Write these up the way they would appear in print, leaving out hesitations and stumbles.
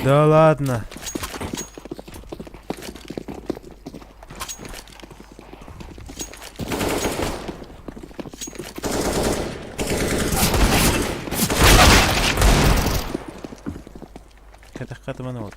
Да ладно. Кэтэххэ тыман вот.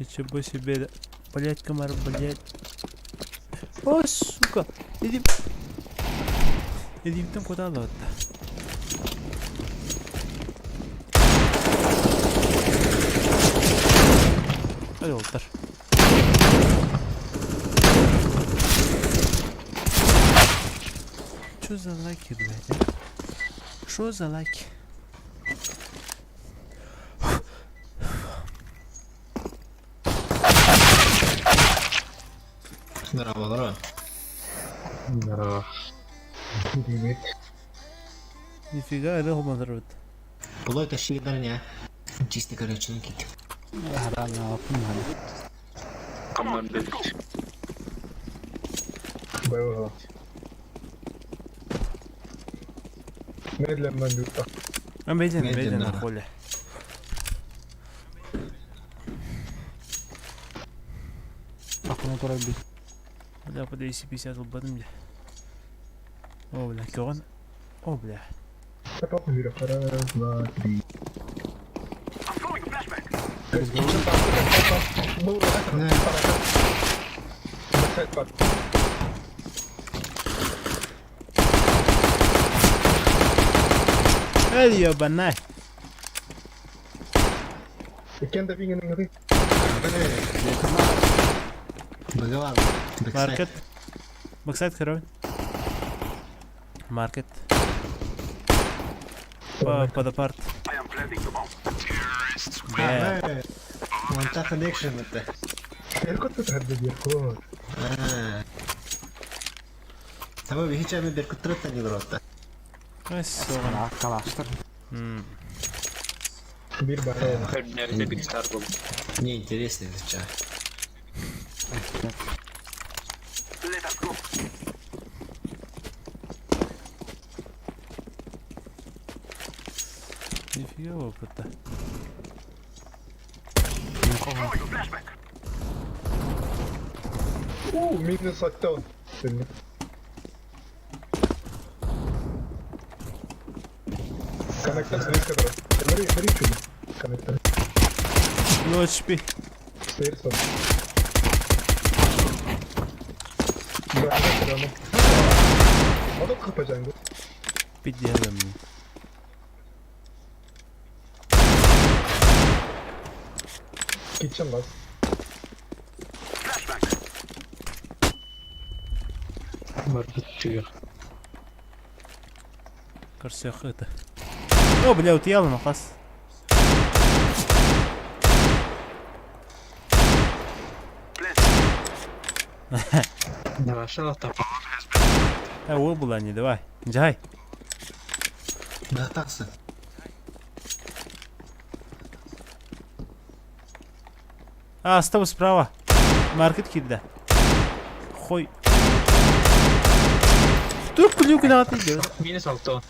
Ничего себе. Блять, комар, блять. О, сука. Иди. Илиимтэн кутаалла барда. Ай уолаттар. Что за лайки, блядь, а? Что за лайки? Здорово, здорово. Здорово. Привет. Нифига, это хумазарбыт. Полой тащили не. Чисто, короче, накид. Боевого. Медленно люто. А медленно, Медленно. медленно, Коля. Бля, по 250 ылбатым дьэ. О, бля, көҕөн. О, бля. Раз, два, три. Эй, ебанай. Иккиэн да биҥин ыҥырыы. Боговал. Маркет. Бэксайд хероин. Маркет. По под апарт. Бля. Вон коннекшн это. Беркут тут Беркут. Того вихичами Беркут тротта не ротта. Ай, сука. Калаштар. Бир баран. Мне интересно изучать. Нифига опыта. У, минус оттон. Коннектор близко друг. Бери, бери чудо. Коннектор. Ну, HP. Стейрсон. Да, да, да. Мадок хп джангл. Пиздец мне. Kitchen last. Барбытыгар. Көрсөх это. О, бля, утуйалым хас. Давай, тапа. Э, ол була не, давай. Жай. Да, такса. А, стоп, справа. Маркет кидда. Хуй. Тур клюк на ты делаешь. Минус алто.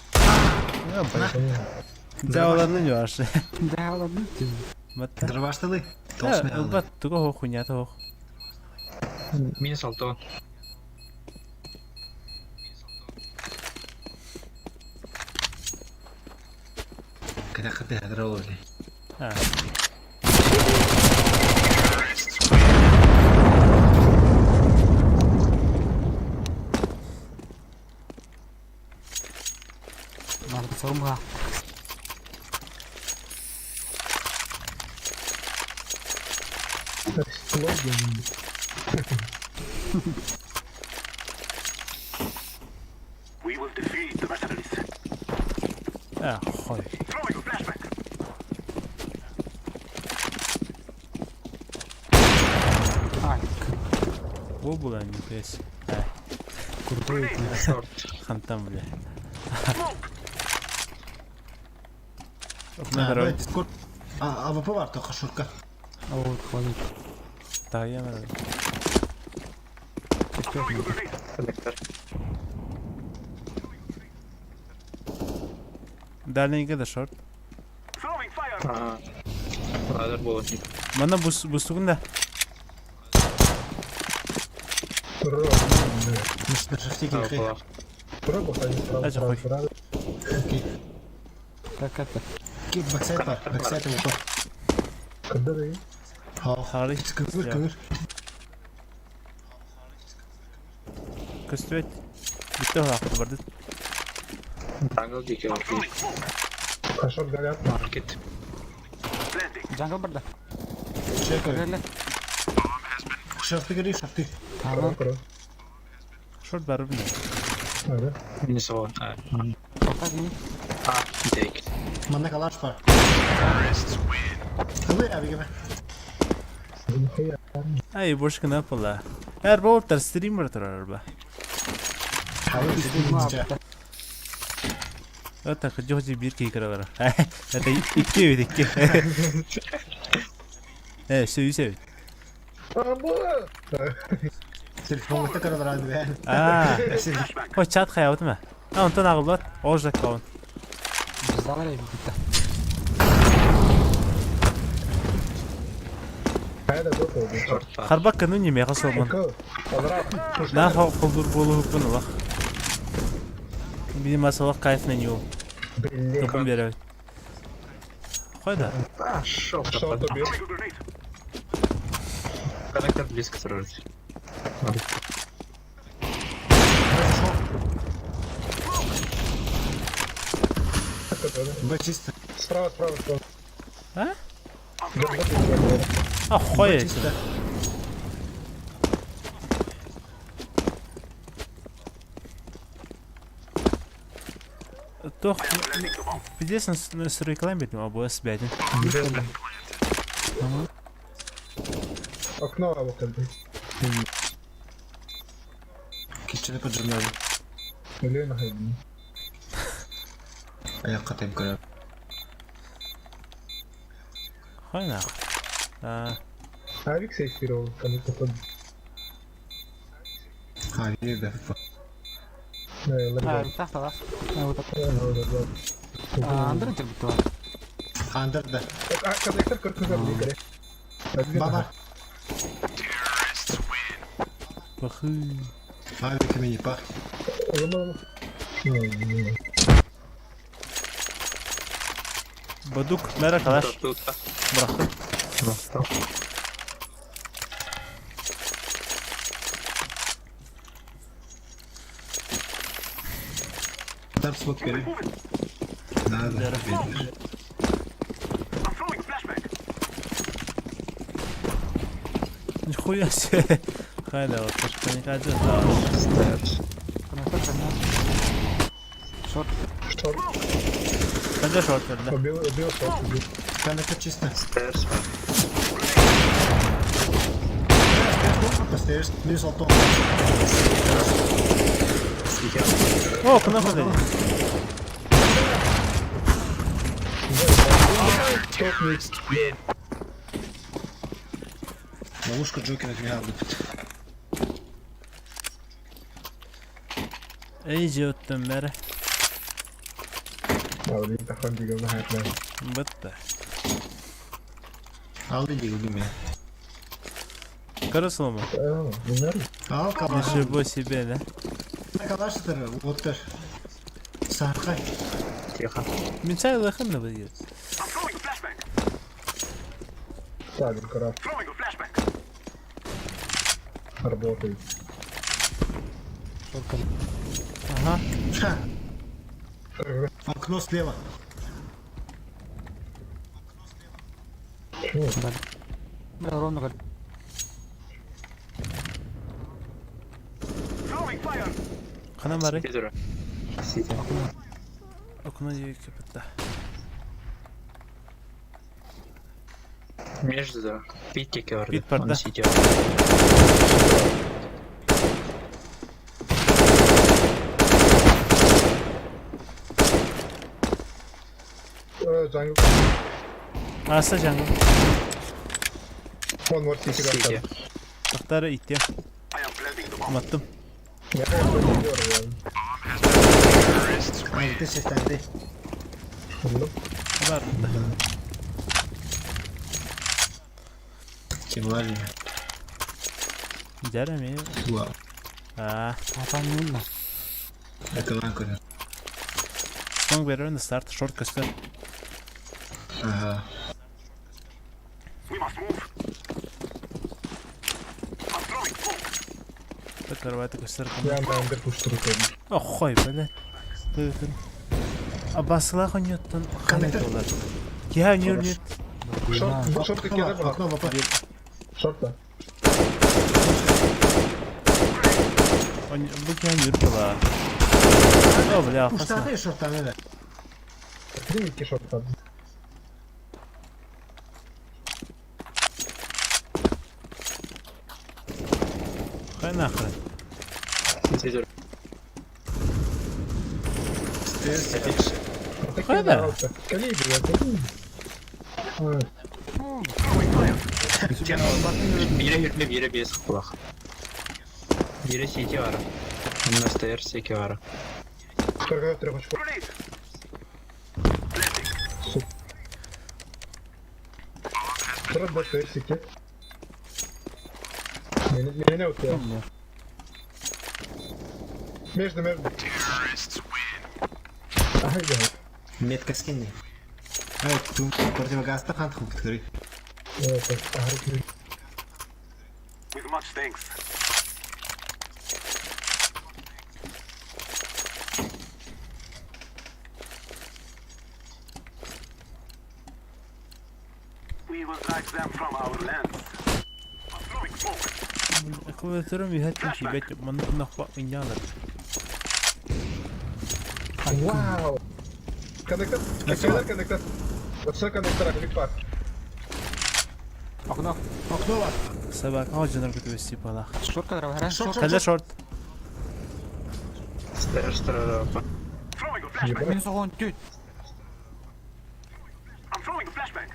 Дяволаны не ваши. Дяволаны. Матта. Дровашталы? Ылбат, туга хуйня того. Минус алто. Когда хп дровали. А. Форма. Логин. А, Хой. Ай, О, была нихуя себе. Ай, крутой шорт. хантан, бля. А, Мэрой. Дискорд. А, АВП бар тоха шурка. А вот, хвалит. Так, я мэрой. Коллектор. Дальненько да шорт. Ага. Ладер было. Мана бус бустугун да. Тура, Миш на шифте кирхи. тура бахай, справа, Ача справа, хуй. справа. Окей. Как это? Кит бэксайд бар. Бэксайд АВП. Когда ты? Хау. Харри. Кыңыр, кыңыр. Көстүбэт. Бүтте хакты барды. Джангл дикий. А шорт горят. Маркет. Джангл барда. Чекай. Шифты гори, шифты. Тура, тура. Шорт бар бина. А, да? Минусово. А, дейк. Манна калаш бар. Ылы абигеме. Нихуя. Ай, boş кына пала. Эр боптар стример турар ба. Хабы бизде. Это хоть бир кейкер бар. Это икки бит икки. Э, все, все. А, бла! Телефон өтө каралар бе. А, о чат хаябытма. А, онтон агылбат. Ожак каун. Хайда дота убил. Шорт. Харбак кыны неме касылмын. Кого? Квадрат. На холдур болу хукун улах. Били масалах кайф на него. Блин. Топун берет. Койда. А, шорт. Шорт убил. Коннектор близко сражается. Б чисто. Справа, справа, справа. А? Да, да, да, да. А, хуя. Чисто. Тох, пиздец, на рекламе битим, або сбятин. Окно або Кичене поджимнады. Блин, хайди. Аякка тем көрөм. Хуй нахуй. А, Авик сейфировал, кому-то под... А, бе. Да, Андер да. А, коннектор көркү көрдү Баба. пахы. Авик мени пах. Бадук, мэра калаш. Тут. Бырахтым. Там смок бери. Да, да. Бери. Нихуя себе. Хайда, вот паника Стерс. Шорт. Канча шорт да. Убил, убил, шорт, убил. Коннектор чисто. Стерс. Поставишь минус алто. О, кнопка дали. Топ микс. Ловушка Джокера миллиарды. Эй, жеоттым мэра. А, блин, тахан деген хайпна. Бытта. Алды дейгү меня. Карасылма. А, умер? Ал калаш. Ничего себе, да? Калаш тыр, оттыр. Саркай. Тихо. Мен чай лахын да бир. Так, карап. Работает. Ага. Ха. Окно слева. Кана бары. Пидора. Сити. Окно дебек бытта. Между пит барда. Пит барда. Он сидел. Jungle. Ааста jungle. One more city Сити. Тахтары иттиэм. Уматтым. Я көрүөм. Ай, сестэнди. Бар. Тем Дьэ эмиэ. Вау. Аа. Апам Это көрөр. Long берер на старт, шорт көстөр. Ага. Көтөр көстөр. Я на push турар. Охой, блядь. Быытын. Абасылаах онньоттон ханай буолар. Киһи онньор нет. Шорт, шорт киирэр бар. Окно ВП. Шорт да. Бу киһи онньор была. О, бля, хасна. Пуштаты шортаны. Три икки шорт. Хай нахрен. Сити. Хайда. Кали, блядь. Бире хүрбе бире бес кулак. Бире сити бар. Онно стейр сики бар. Төргө трех очков. Сорок два персики. Меня вот я. Между, между. Ага, я. Метка скинни. Ай, ту противогазта хан хуктыры. Это, ага, With much thanks. We will drive them from our lands. I'm throwing smoke. Клавиатурам иһэттэн киибэт маннык нахпа иннялар. Вау! Коннектор, коннектор, коннектор. Вот все коннектора, клик пар. Окно. Окно бар. Собака хожунар күтүбэс типалах. Шорт кадр Шорт, Кэлэ шорт. Стейр стейр. Throwing a flashbang. Минус огонь, тють. I'm throwing a flashbang.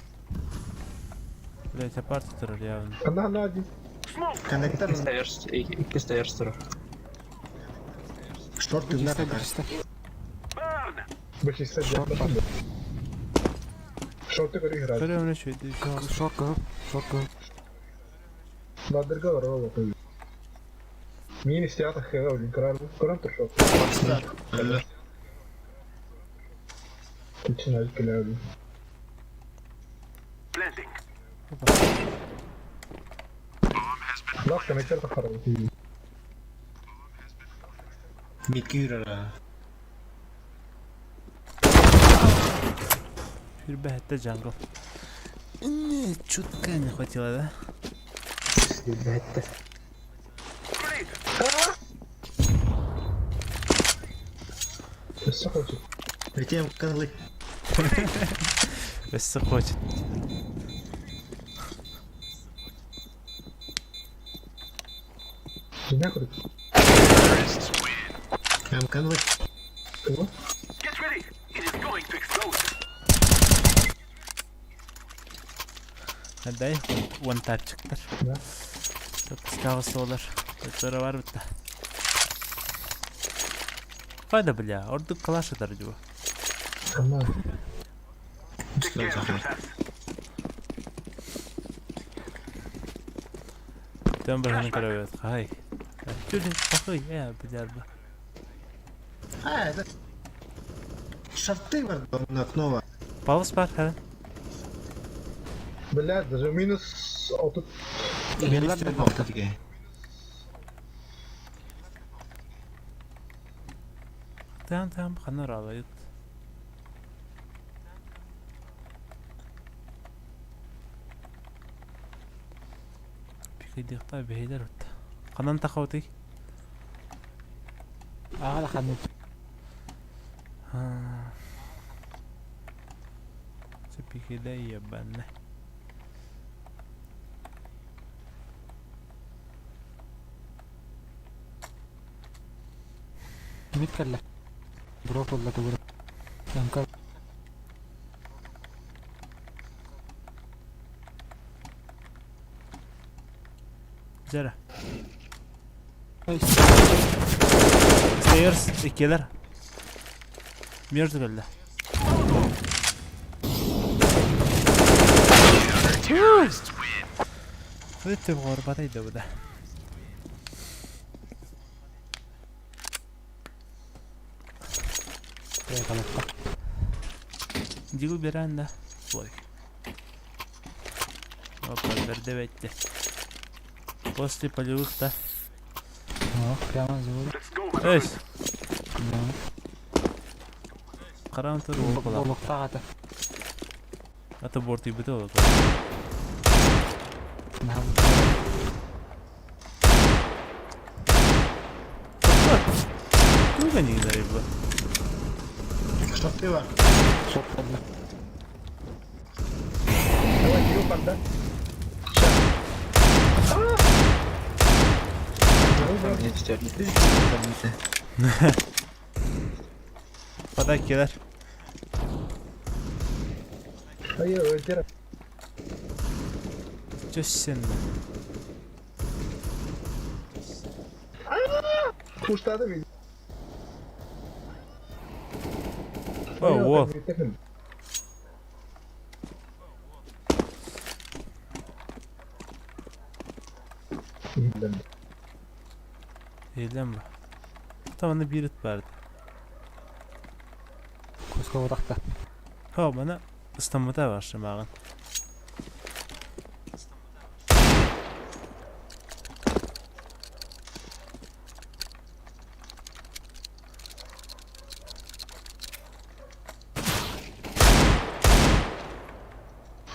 Блять, апарт турар явно. Она на один. Smoke. Коннектор. Стейр икки стейр стейр. Шорт ты на. Burn. Больше сидят. Шорты говори играть. Көрөм үчү. Шорт көр, шорт көр. На дырга ролла. Мини стята хэ, блин, кран, кран шорт. Начинает кляли. Planting. Лав коннектор хороший. Микюра. Хүрбэхэтэ jungle. Не, чутка не хватило, да? Бетте. Grenade. Все хочет. Летим козлы. Өссө хочет. Меня крут. Прям козлы. Кого? Get ready. It is going to explode. Дай one тапчиктар. Да. Сатыскаҕа суолар. Өттөрө бар битта. Кайда бля, ордук калаш атар дьуо. Она. Take care of yourselves. Тем бирһин көрөбүт. Хай. Түлү пахый, э, бля. А, это... Шорты бар на окно. Палыс бар, ха. Блядь, даже минус от Минус 3. Там там ханар алайыт. Пикидихта бэйдер ут. Ханан тахаутый. Ага, ханны. Пикиде ебанне. Мид кэллэ. Бро буолла тугура. Мкар. Зера. Stairs иккилэр. Между кэллэ. Өтө горбатай да буда. Дигл берен да. Ой. Опа, бердебетти. После полевых-то. О, прямо зовут. Өс. Караан тур уол Олохтоох ата. Ата бортуйбута ол. Туга не бу. Что ты бар? Давай, Кирилл, барда. Подай келер. Айы, өтер. Чөссен. Пуштады мен. О, о. Eğlen Tamam bir it vardı. Куска одақта. Ha bana ıslanmada var şımağın.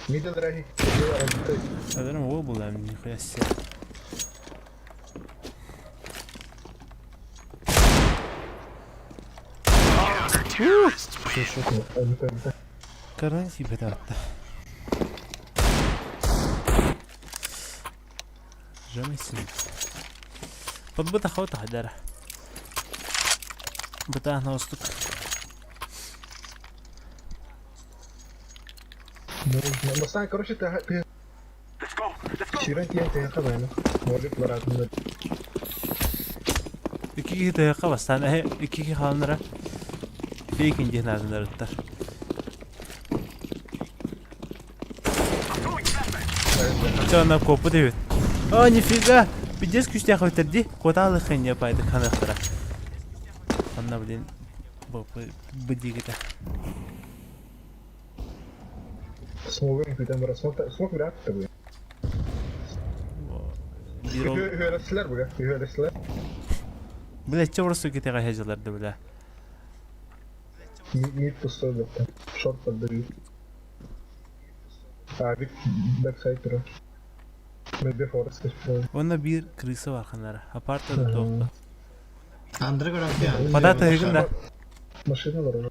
Middle right. Ödürüm o bulayım нихуя себе. Карантин бетатты. Жамайсын. Подбыта хота хадара. Быта на устук. Бастан, короче, ты Let's go. Let's go. Сирен тиен ты хабайна. Может, барат. Икки таяққа бастан, әһе, икки халанара. Бейкин диэн аатынарыттар. Throwing flashbang. Чё, она копы дебит. О, нифига! Пиздец күстях өтірді. Коталы хыня пайды канахтара. Анна, блин, бдигіті. Смогу там раз. Смог вряд ли. Bir ol... Üheresiler bu ya. Üheresiler. Бля, че просто кетеға хәжелерді, бля. Мид пустой был. Шорт поддаю. А, вик бэксайтера. Мэдбе Форест. Онна bir крыса бар ханара. Апарта да тоқты. Underground Подата егін да. Машина var уже.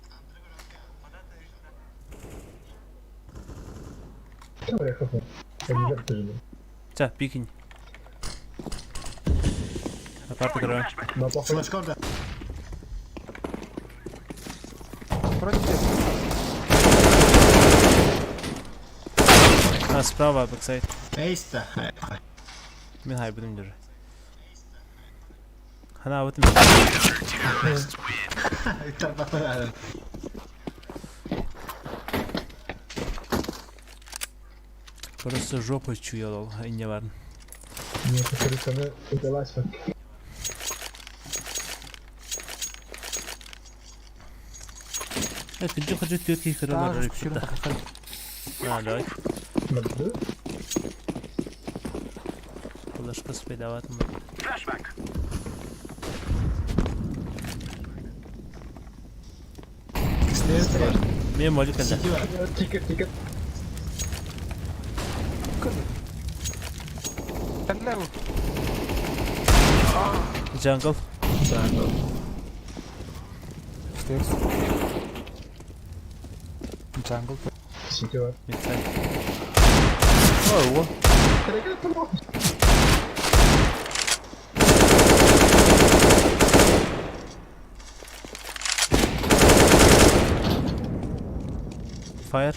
Там я хапну. Ча, пикинь. Апарта кроем. На похуй. Флешкор да. Против. А, справа бэксайд. Эйста. Мен хай будем держать. Хана вот мен. Просто жопу чуял ол, не бар. Нет, короче, она удалась. Это где хочу тетки Тағы күшірін тақаққан. А, давай. Надо. Флешка спидават. Flashbang. Stairs бар. Мен молик әлі. Сити бар. Тикет, тикет. Тәлләр ул. Jungle. Jungle. Stairs. Jungle. Сити var. Мидсайд. О, о. Hareket tamam. Fire.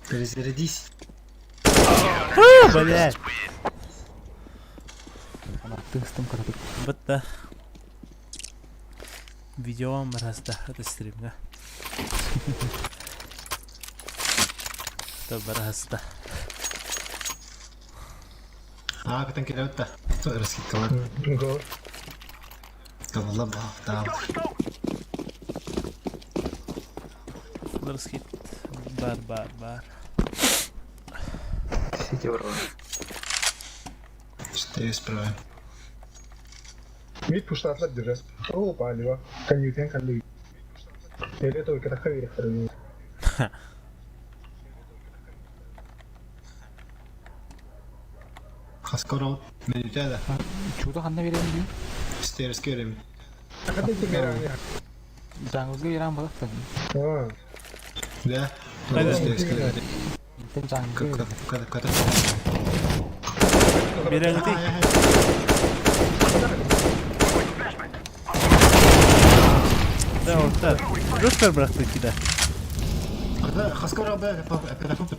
Перезарядись. Бля. Тыгыстым кыратык. Бытта. Видео раз да это стримга. Это бараста. Аа, кытан кэлэбит да. Раскидкалар. Го. Табылла баах, Раскид. Бар, бар, бар. Сити ворота. Что я исправим? Мид пуштатлар держа. О, палево. Конютен калли. Или только такая храню. Хаскоро менүтэ да. Чудо ханна берем дии. Стерске берем. Хатын меране. Жаңылга иран балак А. Да. Қайда? Стерске берем. Тен жаңылга. Ката ката. Береңди. Да, орта. Rüzgar bıraktı ki de. Хаскоро бе педагог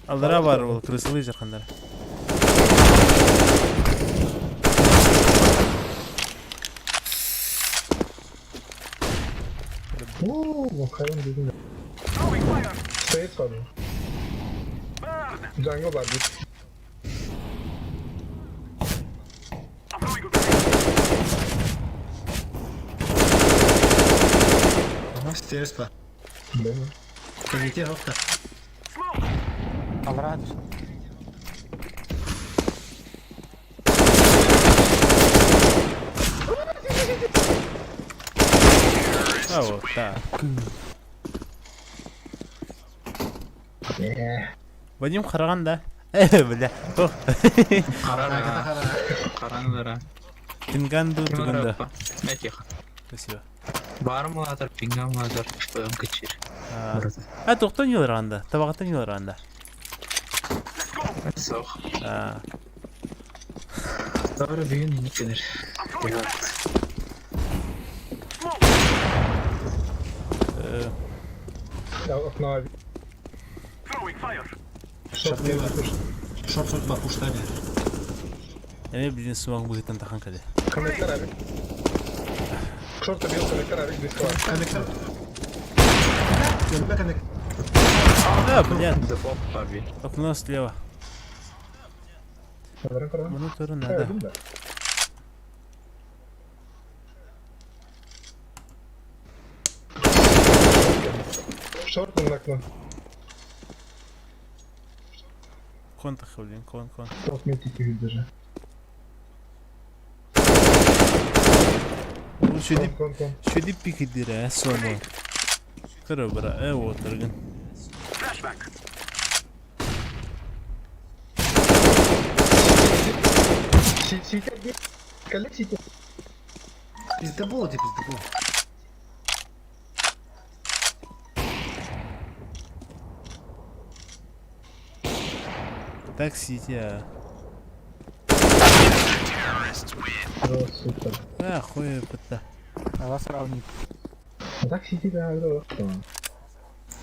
Аллара бар ол крысылы жарқандар. О, хайван дедим. Стоит сразу. Джанго бар бит. Стерс ба. Да. Комитет хопта. Алра. А вот, да. Вадим Хараган, да? Бля. Ох. Қарара. Қараңдара. Пинганду туганда. Этих. Спасибо. Барым лазер, пингам лазер, что кычыр. А, тоқтан yıllar Табағаттан yıllar анда. Сох. А, Doğru büyün iniktir. Окно. Шорт шорт шорт ба пуштали. Эме билин сумак быгытан тахан каде. Коннектор авик. Шорт убил коннектор авик близко. Коннектор. Коннектор. Коннектор. Да, блядь. Дефолт парви. Окно слева. Bunu тоже надо. Шорт на окно. Кон тахы, кон, кон. Топ метики даже. Шүдип, Кон, кон. шүдип пикидире, соны. Кыры бара, отыргын. Сити, Коллег сити. Пиздобол, ты пиздобол. Так сити, а. О, супер. А, хуй пыта. Ала сравнит. А так сити, да, да.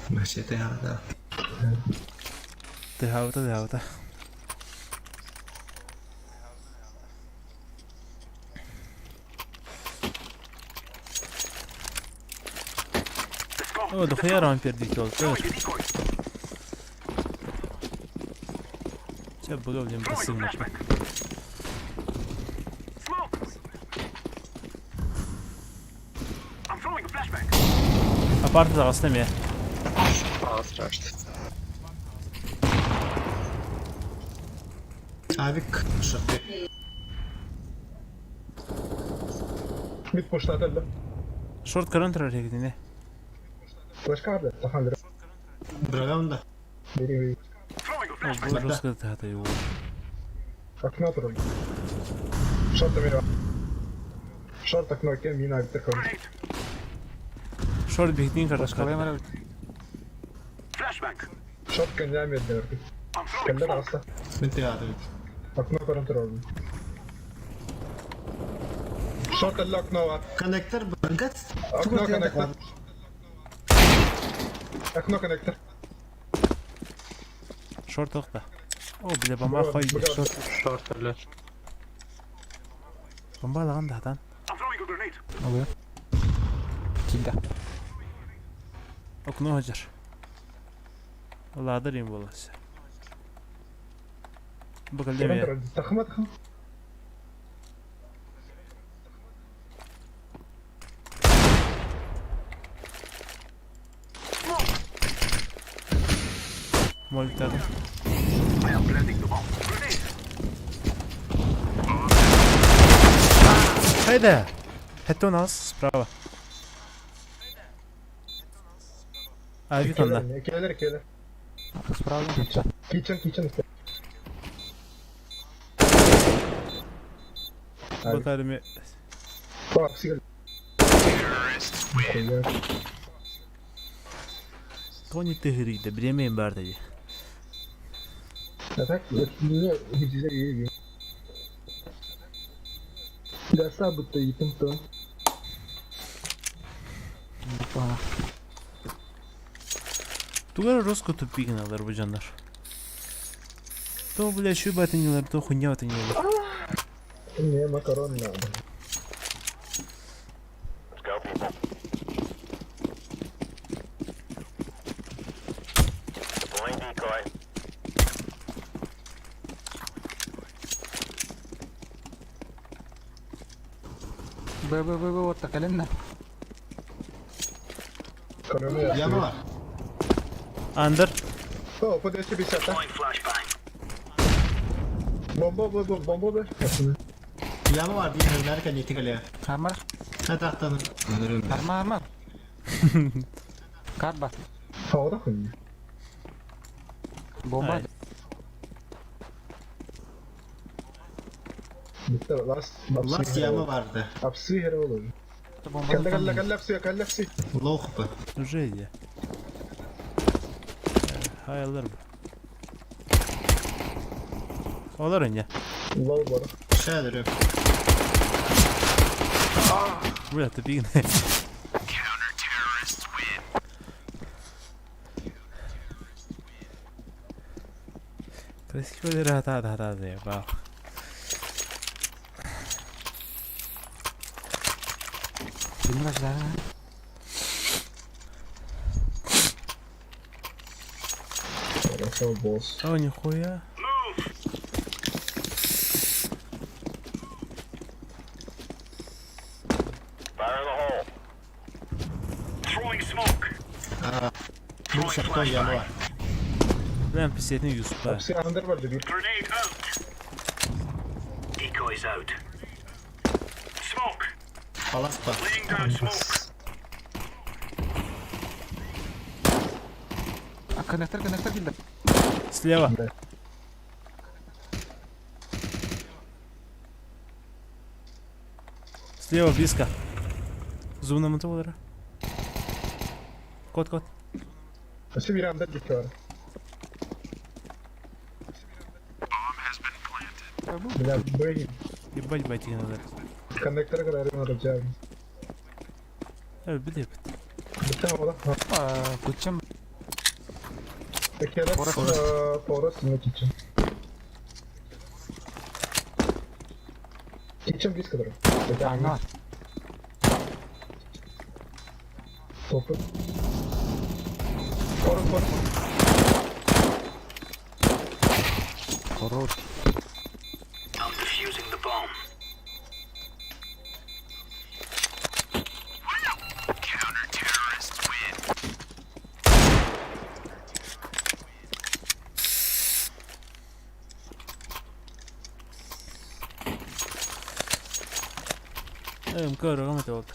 Вообще ты да. Ты хаута, ты хаута. О, дохуя рам пердить, Все, было, блин, посыльно. Апарт заҕаста эмиэ. А, страшно. Авик шорты. Мид пуштател да. Шорт көрөн турар эгитине. Флешка да, тахан Бравен да. Бери, бери. О, бу жестко тахата его. Окно турар. Шорт мира. Шорт окно кем мина такой. Шорт бихтин Башкалай картошка. мара. Шорт конями дерги. Каллер аста. Мен ты ады. Окно көрөн турабын. Шорт эллэ окно бар. Коннектор быгат. Окно коннектор. Окно коннектор. Шорт охта. О, бля, бомба хойди. Шорт. Шорт өлөр. Бомба алаган да хатан. I'm throwing a grenade. Oluyor. Килде. Окно хажар. Ладыр им боласы. Бу Көрөн кэллэ турар. Тахма тахма. Моликтадым. I am planting the bomb. Grenade. Хайда! Это у нас справа. Авик онна. Келер, келер. Справа. Kitchen, kitchen. Батарыми. О, сигал. Хуя. Тони тыгырыйда, бремейм бар деди. А так, не, не, Да, сабы-то и то. Опа. Тугара роско тупигналар бу дьоннор. То, бля, шүбатынылар, то хуйнятынылар. Мне макарон надо. Б, Б, Б, Б, вот так, кэлиннэ. Короны. Яма бар. Андер. О, по 250, а? Throwing flashbang. Бомба, бомба, бомба, бомба. Яма бар диэн өрнөр кэннити кэлиэ. Армар. Хатахтан. Арма, армар. Карба. Хаода хуйня. Бомба. Ай. Bitti, last. Лас яма барды. Апсы хере olur. Бомба. Кэллэ, кэллэ, кэллэ, апсы, кэллэ, апсы. Лох бы. Уже иди. Hayallar bu. Олар önce. Лол бар. Шәдірі. Бля, тупигны. Красиво да да да да вау. Bilmiyorum kaç Хорошо, босс. О, нихуя. Move. Throwing smoke. Бұл шақтан яма бар. Бля, писетini Yusuf Апсы андер бар dedi. Grenade out. Decoys out. Smoke. Палас бар. Laying down smoke. Коннектор, коннектор килде. Слева. Да. Слева близко. Зум на мотоводера. Кот, кот. Апсы bir андер gitti var. Бля, бэй. Ебать, байтигин алар. Коннектора kadar arayacağım. Evet, bir de yapın. Bitti havada. Кучам. Peki Forest ne kitchen? Kitchen близко kadar. Ана. Топы. Forest, Forest. Хорош. I'm defusing the bomb. Evet, МК рогам это вот.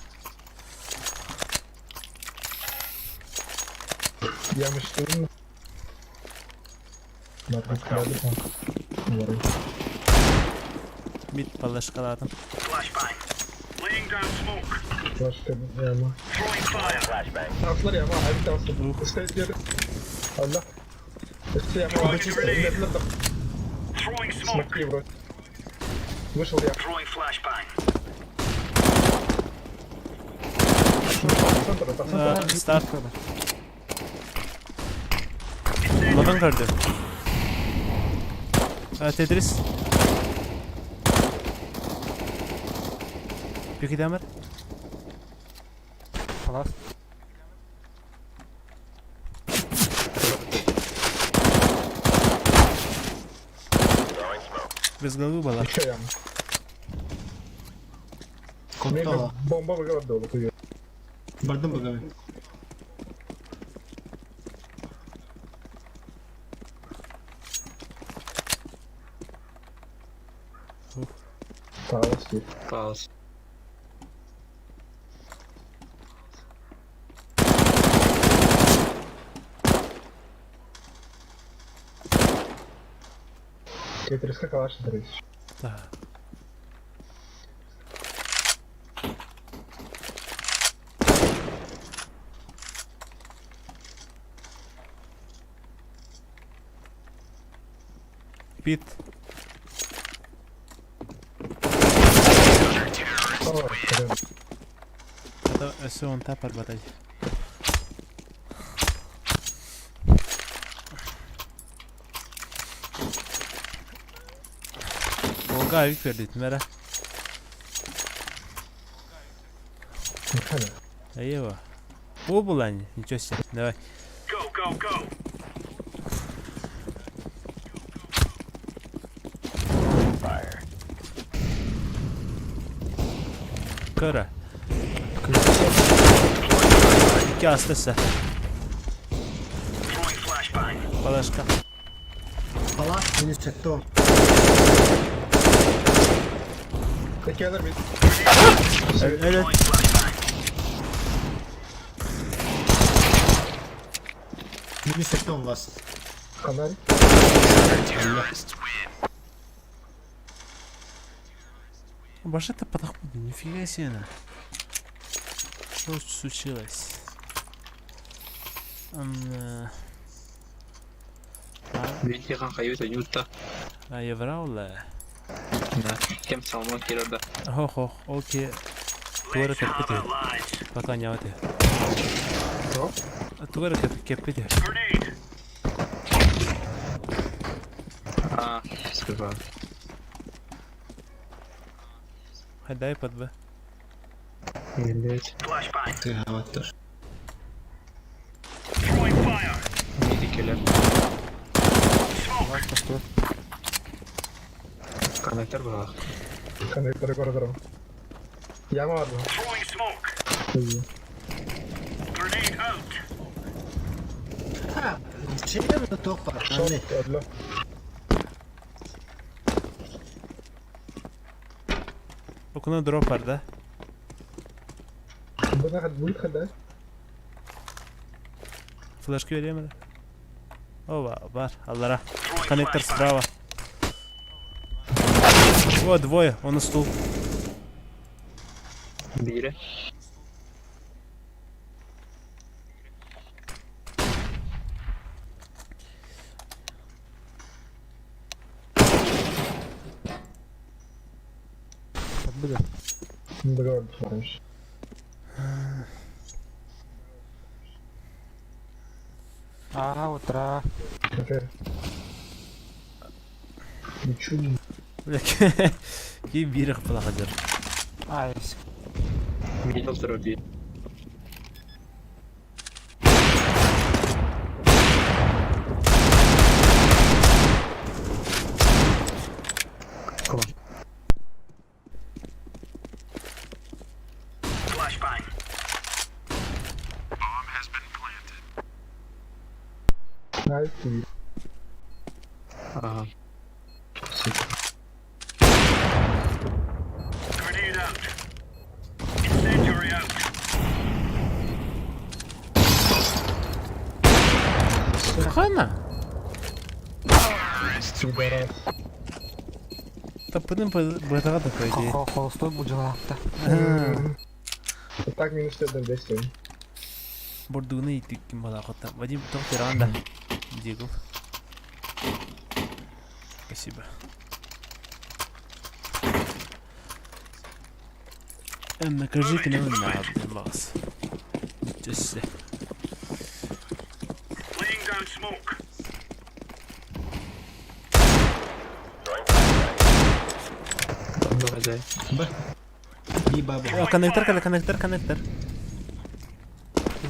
Ямыштым. Mid palashkalatım. Flashbang. Laying down smoke. Başka yama. Throwing fire. Taraflar yama, abi taraflar. İşte diğer. Allah. İşte yama. Throwing a grenade. Throwing smoke. Смоки вроде. Вышел я. Центр, это центр. Старт. Лотон көрдүм. Тетрис. Пикидамер. Палас. Без головы была. Еще яма. Котто. Бомба выгородила. Бардым бөгөмүн. Палас. Палас. Тетрис калаш дрысь. Да. Пит. Өссө он тапар батай. Olga авик бердит мера. Аева. О, булань. Ничего себе. Давай. Go, go, go. Кара. Икки астыса. Палашка. Палас минус кто? Такие мид. Öyle. Минус кто у вас? Фонарь. Башета подохуй, нифига себе. на. Что случилось? Видите, как нюта. А евраула. Да. Кем салмон кирада. Хо-хо, окей. Туара кеппити. Пока не вот. Туара кеппити. А, сказал. Дай под Б. Блять. Ты гават тоже. Миди киллер. Палас построил. Коннектор был. Коннектор коридора. Яма одна. А, чем это топа? Шорт, одна. Окна дропар, да? Будет да? Флешки vereyim Ова, бар, аллара. Коннектор справа. Вот, двое, он на стул. Бире. Подбили. Договор смотришь. А, утра. Окей. Ничего не... Бля, Кей бирах плахадер. Айс. Мидл труби. Найс. Ага. Хана? Пидорас. Тапыдым бытага да по идее. Холостой будила-то. Так минус 1 10. Бордуны итиккин балахота. Вадим, тоқ тиранда. Дигл. Спасибо. Накажите мне на вас. Өссө. Laying down smoke. Давай. Б. Би баба. О, коннектор, коннектор, коннектор.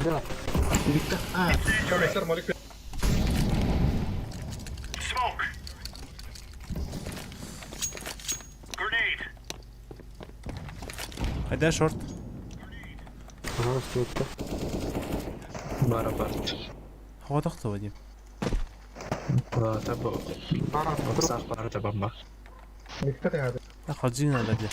Да. Виктор. А, Коннектор, молик. Smoke. Grenade. Хайда шорт. Пожалуйста, это. Бара бар. Хоҕотохто Вадим. Та бу. Бара, труп. Сах бара та бомба. Никто не надо. Хаджи надо бля.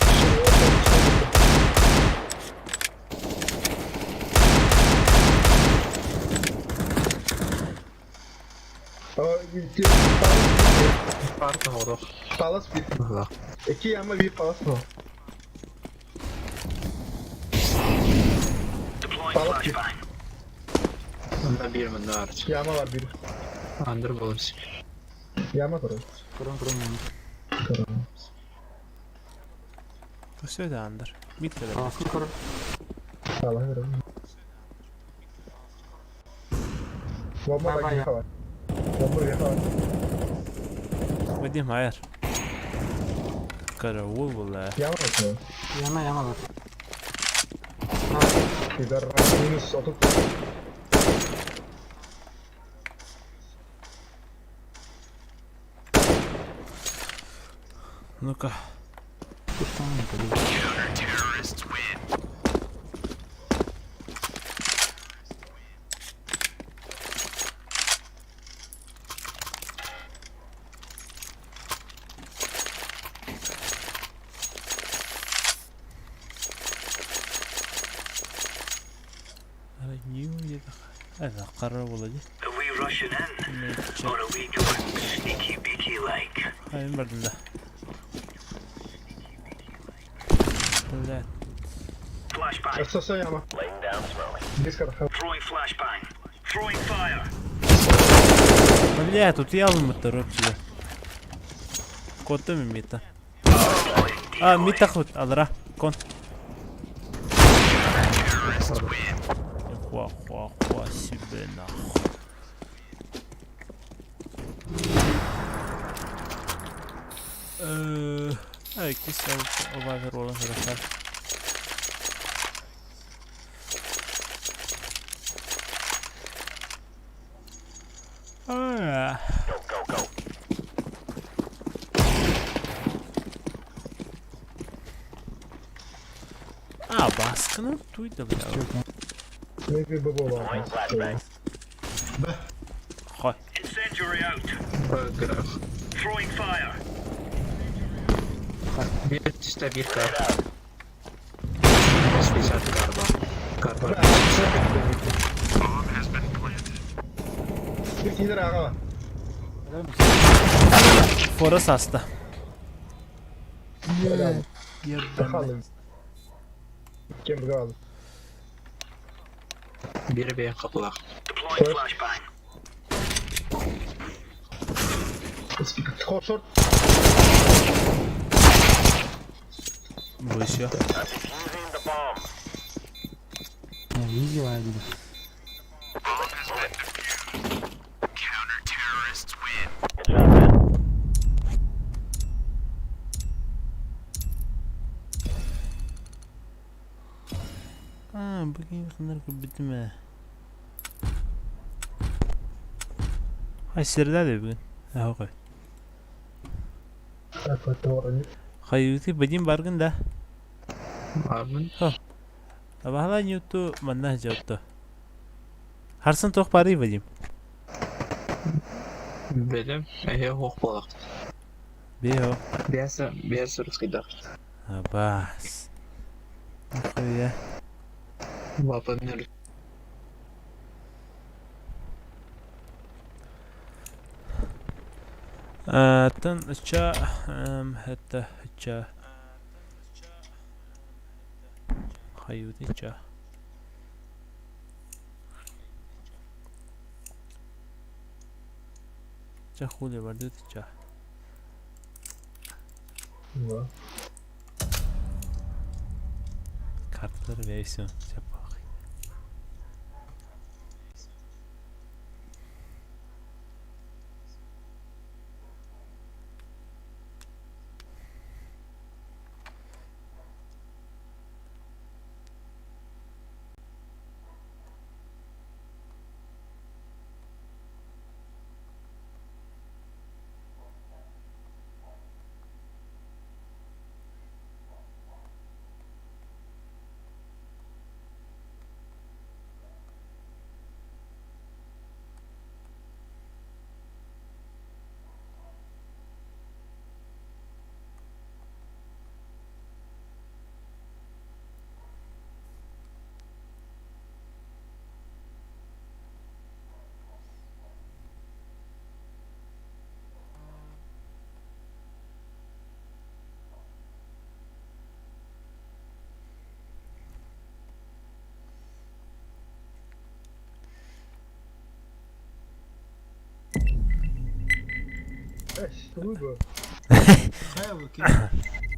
Парта hodох. Палас bir. Ла. İki yama bir palas mı? Deploying Палас bir. flashbang. Онда бир мында арт. Yama var bir. Андыр болус. Yama var. Көрөн, көрөн. Все это андер. Мид кэлэр. Аскы көрөн. Allah verin. Bomba Baba bak ya. yaka var. Bomba yaka var. Вадим айар. Караул була. Yama var. Яма, яма бар. Biber minus 30. Ну-ка. Terrorists win. Это караул ди. Are we rushing in? Or are we going sneaky beaky like? Хайын бардым да. Блядь. Flashbang. Esasın yama. Disk kadar. Throwing flashbang. Throwing fire. Бля, тут я мыттар вообще. Котым мита. А, мита хут, алра, кон. Хуа, хуа, хуа, себе нахуй. Ай, киса, овавер, олан, хорошо. А. А, басканы туйда, бля. Maybe bubble var. Хой. Incendiary out. Граф. Throwing fire. Бир түстә бир кар. Специаль карба. Карба. Bir kiler ağa var. Фора саста. Helal. Bakalım. Kim bu Бире бейін қапылақ. Deploying flashbang. Short short. Бу еще. Не, видела я видел. Counter-terrorists win. А, бүгін хынар бітіме. Хай сердә бүгін. Аха қой. Хайути бадим баргын да. Армын. Абахала нюту манна жаутtu. Харсын тоқ бары Вадим. Білім, әйе оқ болақ. Бео. Бәсі, бәсі русскийдақ. Абас. Нихуя. Вапын Тын ча это ча. Хайути ча. Ча хули барды ча. Карталар бэйсин чаппах.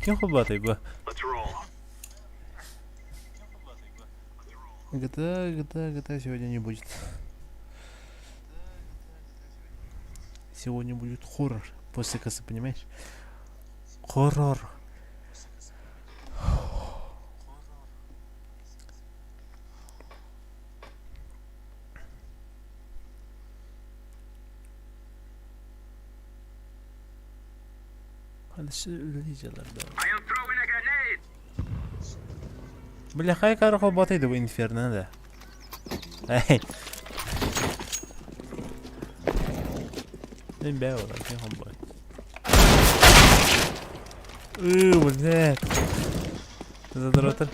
Ким холбоотой бу? GTA, GTA, GTA сегодня не будет. Сегодня будет хоррор. После косы, понимаешь? Хоррор. Бля, хай карахо батайды бу инферно да. Эй. Мен бә олар, кем бай. Ыы, блядь. Задротер.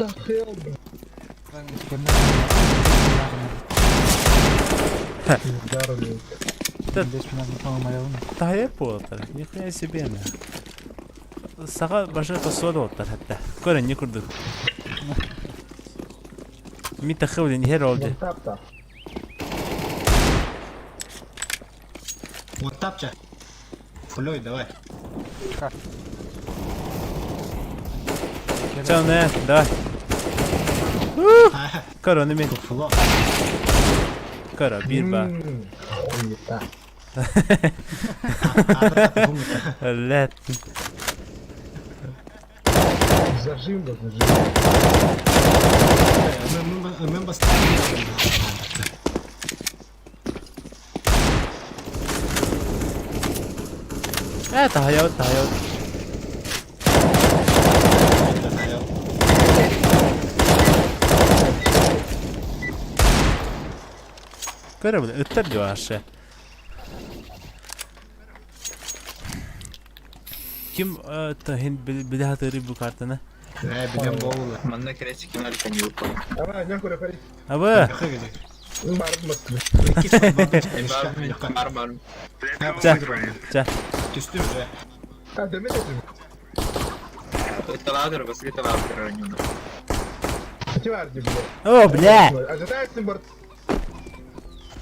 Таһайар буолтар, нихуя себе мэ. Саха башы тосуода оттар хатта. Көрөн не курдук. Ми тахы блин хер олды. Вот тапча. Фулей, давай. Ча не, давай. Көрөн мен. Фуло. Көрө бир ба. Хуета. Лет. Зажим да зажим. Мен бас. Э, таһайабыт, таһайабыт. Көрө бile, ыттар дип ашы. Ким тахин биле хатыры бу картаны? Э, билем болу. Манна крестики на не упал. Ама, не көрө кари. Абы, Барып масты. Бар, бар. Ча, ча. Түстүм же. А, деме дедим. Это ладер, бас это ладер ранена. Ти бар ди, бля. О, бля. Ожидается борт.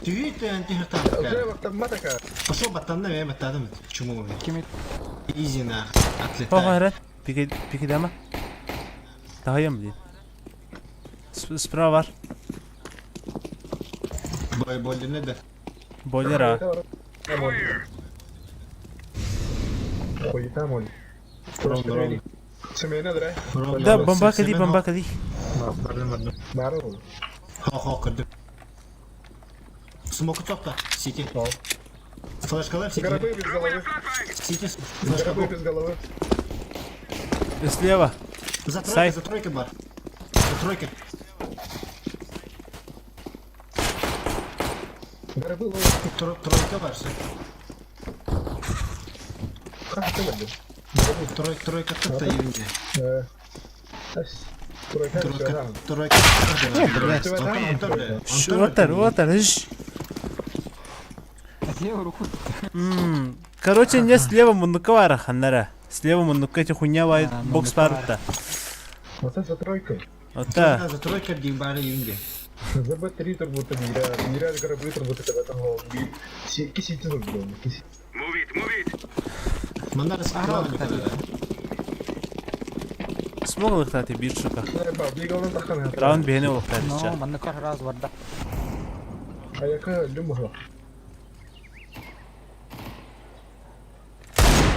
Түйт антихтан. Уже вот там матака. Пошел батанна мен батадым. Чему? Ким Изи на отлетает. Похарат. Пики пики дама. Таһайам блин. Справа бар. Бой болдуна да. Бойлер а. Хуета моль. Ровно, ровно. Семена дре. Да, бомба кали, бомба кали. Бардым, бардым. Бары. Хо хо кырды. Смок топта. Сити. Флешкалар сити. Гробы без головы. Сити. Флешка. Гробы без головы. Слева. За тройка, Сай. за тройка бар. За тройка. Гробы ловят. Тройка бар. Как ты блин? Тройка, тройка топта евинде. Тройка. Тройка, тройка. Отар, отар, иш. Короче, не слева муннука бар ханнара. Слева муннука эти хуйня бар, бокс бар да. Вот за тройкой. Ота. За тройка дин бар евинде. За Б3 турбута мира, мира гробы турбута когда там Кисити турбута. Мандар справа. Смог ылыктааты биир сука. Раунд биһини ылыктааты Ну, маннык раз барда. Аяка өллүм быһа.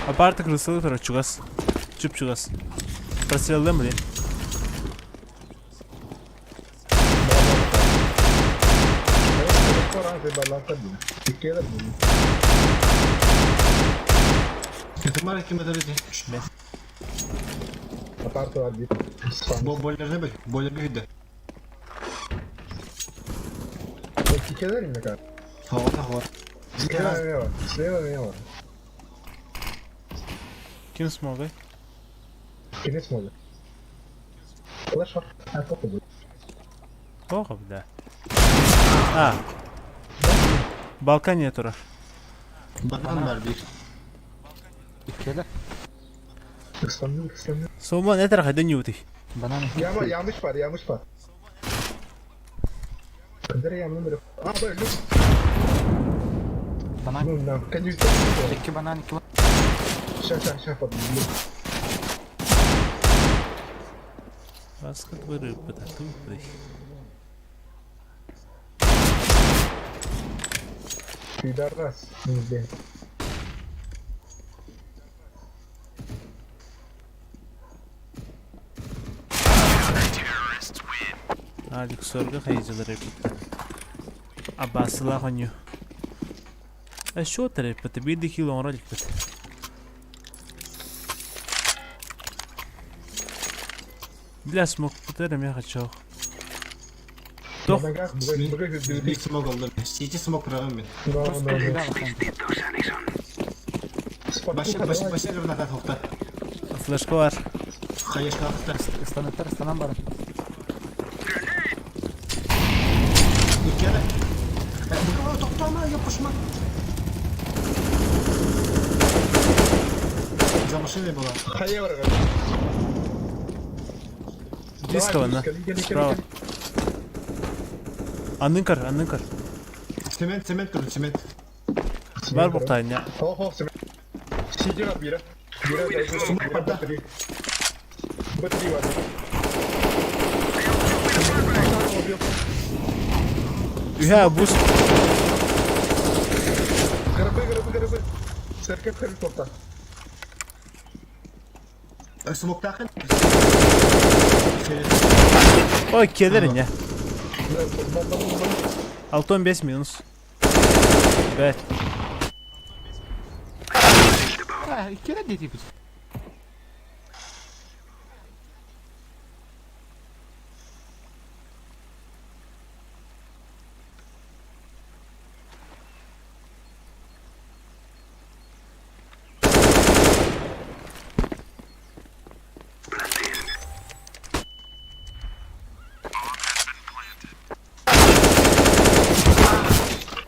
Апарта крысылы турар чугас. Чуп-чугас. Простреллым, блин. Кытымар ким этэр Мен. Бо бойлерне бил. Бойлерге күйді. Хавата хават. Слева меня бар. Ким смогай? Кини смогу. Флеш а Тоҕо бля. А. Балкания турар. Банан бар биир. Иккиэлэр. Ыксанным, ыксанным. Сомон этэр хайдан ньуутуй? Банан. Яма, ямыш бар, ямыш бар. Кадыр ямын бир. А, бер, люк. Банан. Ну, на, конечно. Икки банан, икки банан. Ща, ща, ща, под. Баскет вырыппыта тупый. Пидорас. Блин. Алик сорга хайдылар эппит. Абасылаах онньуу. Счет эппит, биир да кило оҥоро иликпит. Бля, смокпутар эмиэ хачоох. Тох. Биир смог олдум. Сити смог кырагым мен. Башыр, башыр, башыр бына тоқта. Флешка бар. Хаешка aqta. Ыстаныттар, ыстанан баран. Иккеде. Бүгін тоқтама, yapışma. За машиной была. Хайа бар. Дисково, на. Справа. Аннын көр, аннын көр. Цемент, цемент көрün, цемент. Бар буктайын я. Хо, хо, цемент. Сиди бар, бира. Бира, бира, б3. Б3 бар. Үһэ бус. Грабы, грабы, грабы. Церковь хеликоптер. Смоктахын. Ой, келер не. Алтон 5 минус. 5. Иккиэлэр диэтибит.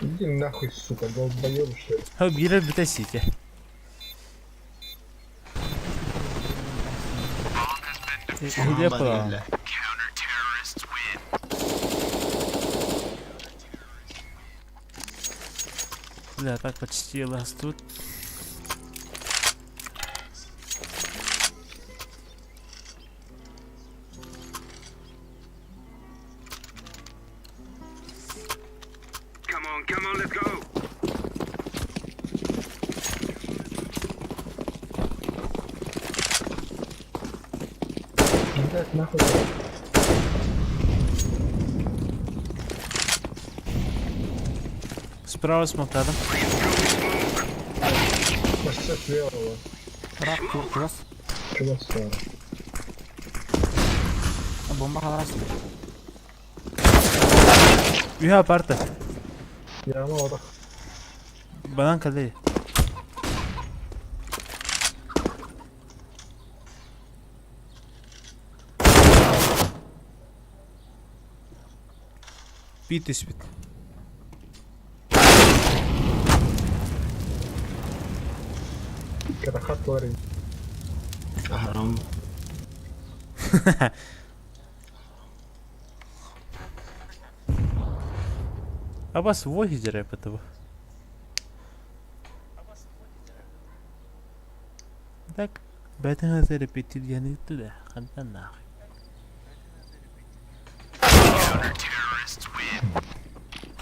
Иди нахуй, сука, долбоёб, что ли. Ха, биирэр бүтэ сити. Хиле пора. Бля, так почти лаз тут. Come on, come on, let's go. Блядь, нахуй. Справа смоктадым. Почти слева. Рак, чугас. Чего слева? Бомба халарас. Үһэ апарта. Яма отах. Банан калей. Бит түспүт. Карахат ларин. Арам. Абас воги этого. Так, бэтэн репетит яны туда. Хантан нахуй.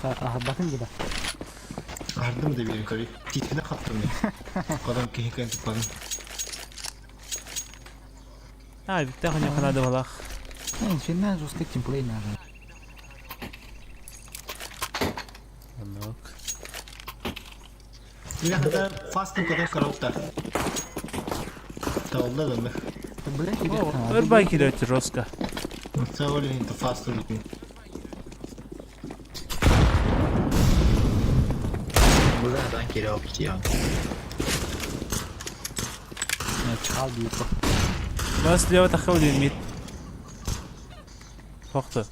Аһарбатын дии да. Аһардым да биэрин көрүй. Тиитинэ хаптым мин. Кодон киһи кэн туппадым. А, бүттэ ханьа ханады балах. Синнән жесткий тимплей надо. Оннук. Бляха, фастом кодон коробта. Таолла да Блять, Ырбай кирет жестко. Целый это фастом. Бля, кирел птиан. Чхал диир. Бас слева тахал мид. Хохты.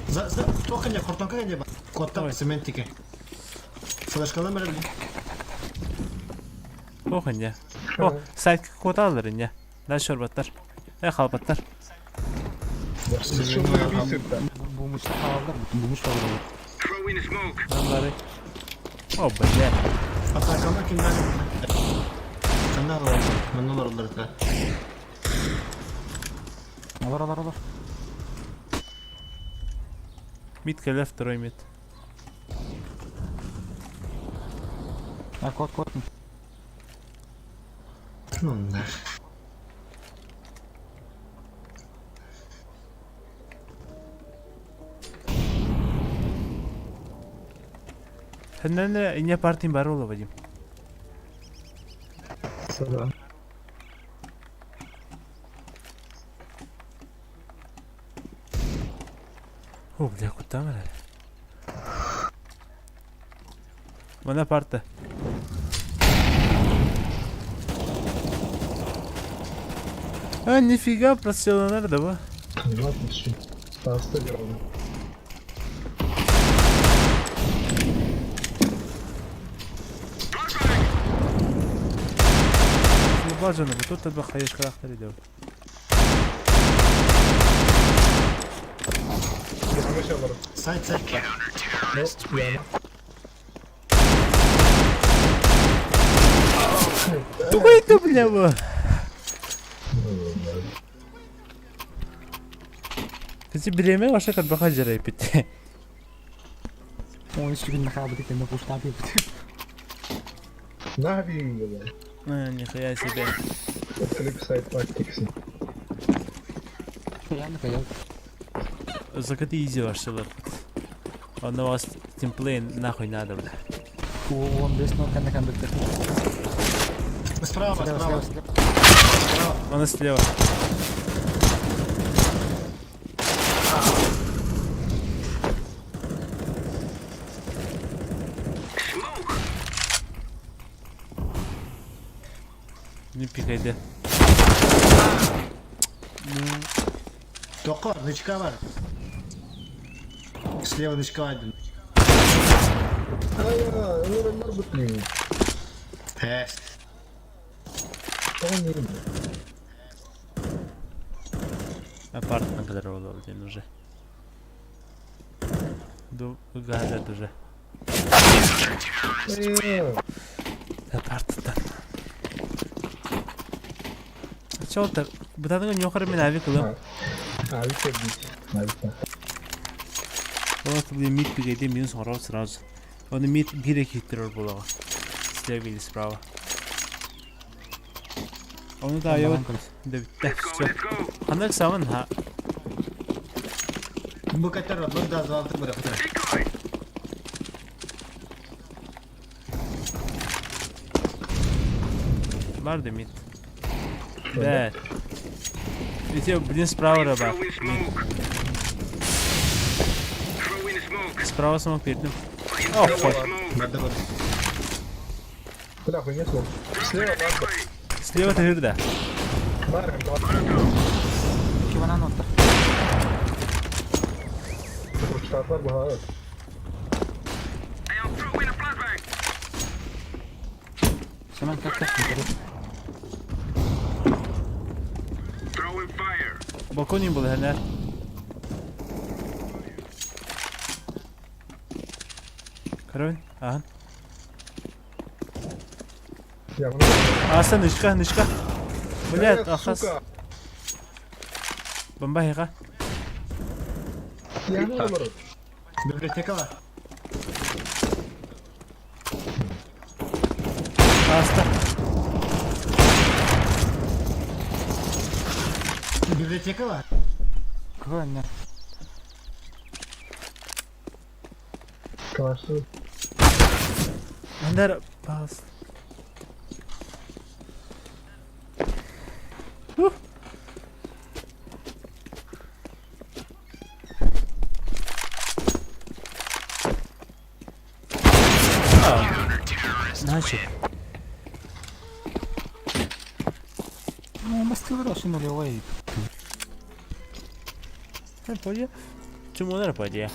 За за тохня хортонка не ба. Котта цементики. Флешкалар мэрэ. Хохня. О, сайт коталар инне. Дальше орбаттар. Э, халбаттар. Бумышта халалдар, бумыш халалдар. Throwing smoke. Бары. О, бля. Атакама kimler? Kanal oldu. Manol oldu. Алар, алар, алар. Мид кэлэ второй мид. А, кот, кот. Ну, да. Хэннэн инне партийн баруул Вадим. Сюда. О, бля, куда мы? Мана парта. А, нифига, просел да ба. Ладно, Таста верно. Бажано, тут тебе хаєш характер іде. Сайт, сайт. Тугай ты, бля, бу. Кстати, биреме ваша карбаха жарай бит. Он еще не хабы ты на пуштапе. Нави, бля. А, нихуя себе. Флип сайт тактикс. Реально, я. Закаты изи ваш лэр. Он на вас тимплей нахуй надо, бля. Он без ног на кондуктор. Справа, Слева, справа. слева, слева. Он слева. Не пикай, да. Тоқор, нычка бар. Слева нычка один. А, я, ну, норбутный. Тест. Апартмент который один уже. Гадят уже. Апартмент. Чё так? Бытаныга нёхар мен авик ылым. Авик бить. Авик. Вот блин мид пигайде минус хоров сразу. Он мид бире хитрор было. Слева или справа. Он да я вот да все. Ханак саман ха. Букатер отлор да звалты бара хутар. Барды мид. Да. Ведь блин справа раба. Справа смог перед ним. О, хуй. Барды бар. Бля, хуй нет слов. Слева, Марко. Слева ты да. Марко, Кивана ноттар. Штатlar bu Семен, как как? Балконе был, хэнэр. Каравин? Ага. Я Аса, нычка, нычка. Блядь, ахас. Сука. Бомба эһиэхэ. Я олорор. Библиотека бар. Ааста. Библиотека бар. Кыһын Калашты. Мандар паас. Значит. Ну, бастылар ошо нулевой. Пойди. Чумонар пойди.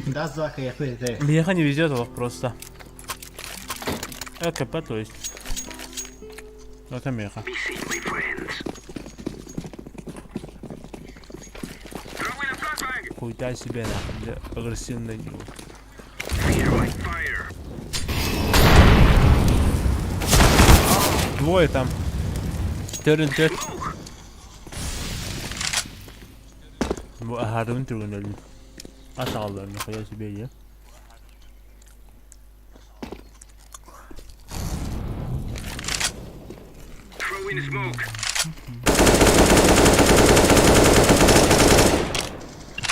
Да, Зака, я хуй, Бляха не везет его просто. КП, то есть. Это меха. Хуйта себе нахуй, бля, агрессивный него. Двое там. Төрін төрт. Бу аһардыбын түргэн өлдүм. Ас аҕаллар нахуя себе я.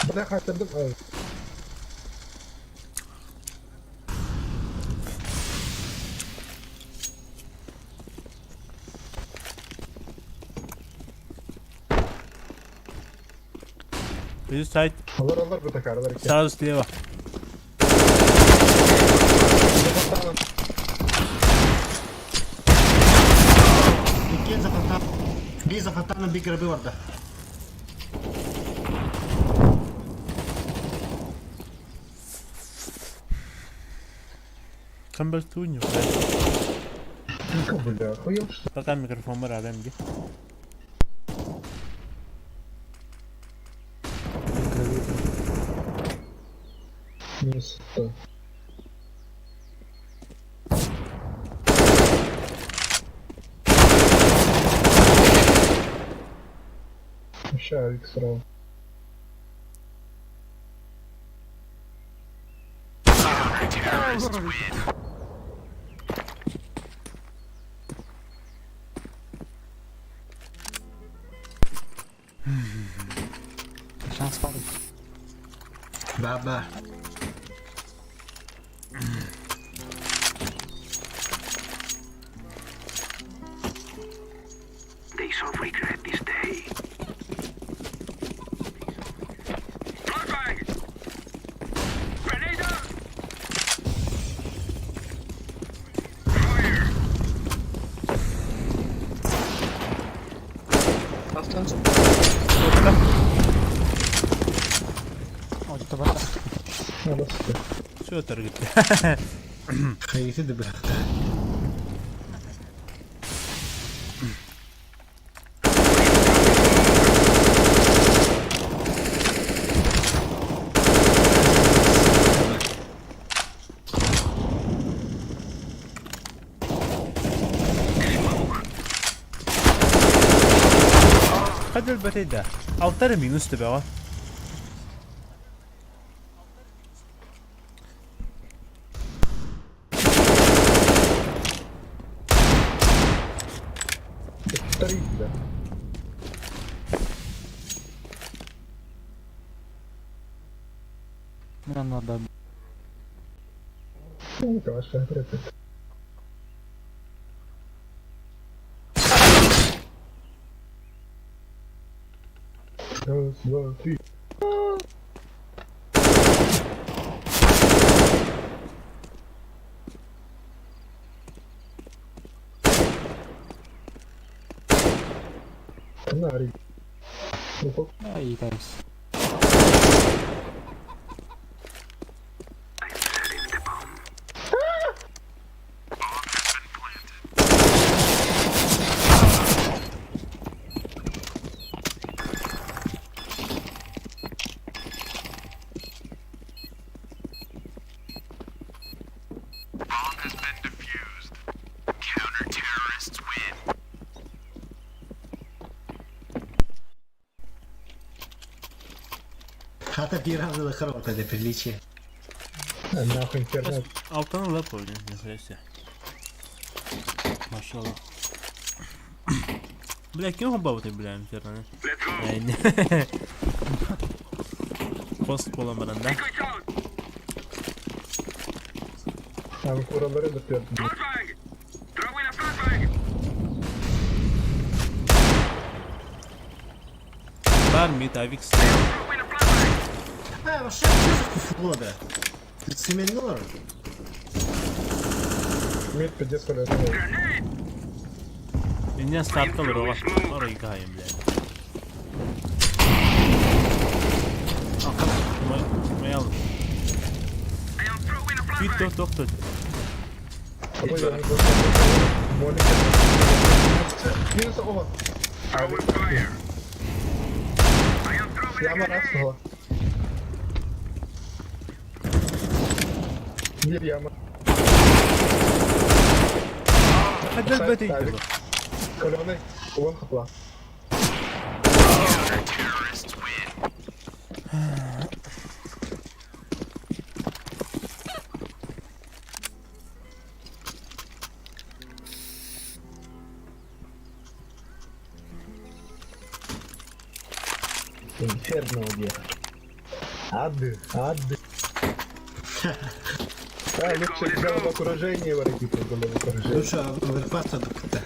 Бля, хатырдым. Ай. Биз сайт Алар алар бу такарлар экен. сразу слева. Иккиэн за фонтан. Би за фонтаном би грабы барда. Камбертунью. Бля, охуел что Пока микрофон рядом где. ли? Место. Ща, авик сразу. Шанс бар. Баба. They shall regret this day. Flashbang! Grenade out! Fire! Автон. О, это барда. Надо сюда. Все таргет. Хайты да бляхта. Хадыл бэтейда. Алтары минус тебе. Три, да. Мне надо. Ну, калаш, конкретно. Раз, два, три. На, Ну, Ай, тайс. I'm setting the bomb. Хата биир аҕылыхар ота для приличия. Нахуй интернет. Алтан ыла блин, нихуя себе. Машалла. Бля, ким хоббабытай, бля, инферно. Пост буолан баран да. Там куралары да түөрт. Бар мид авикс. Э, вообще, что за фуфло, да? Цементный олорор. Мид пиздец колесо. Иннен стартка олорого. Ора играем, бля. Моя Күйт тох тох тох. Минус оба. Яма раз, Мир яма. Хаддат бөтей. Каленый. Вон хапла. Инферно где. Ады, ады. А, лучше головокружение воротить, головокружение. Лучше оверпаса докта.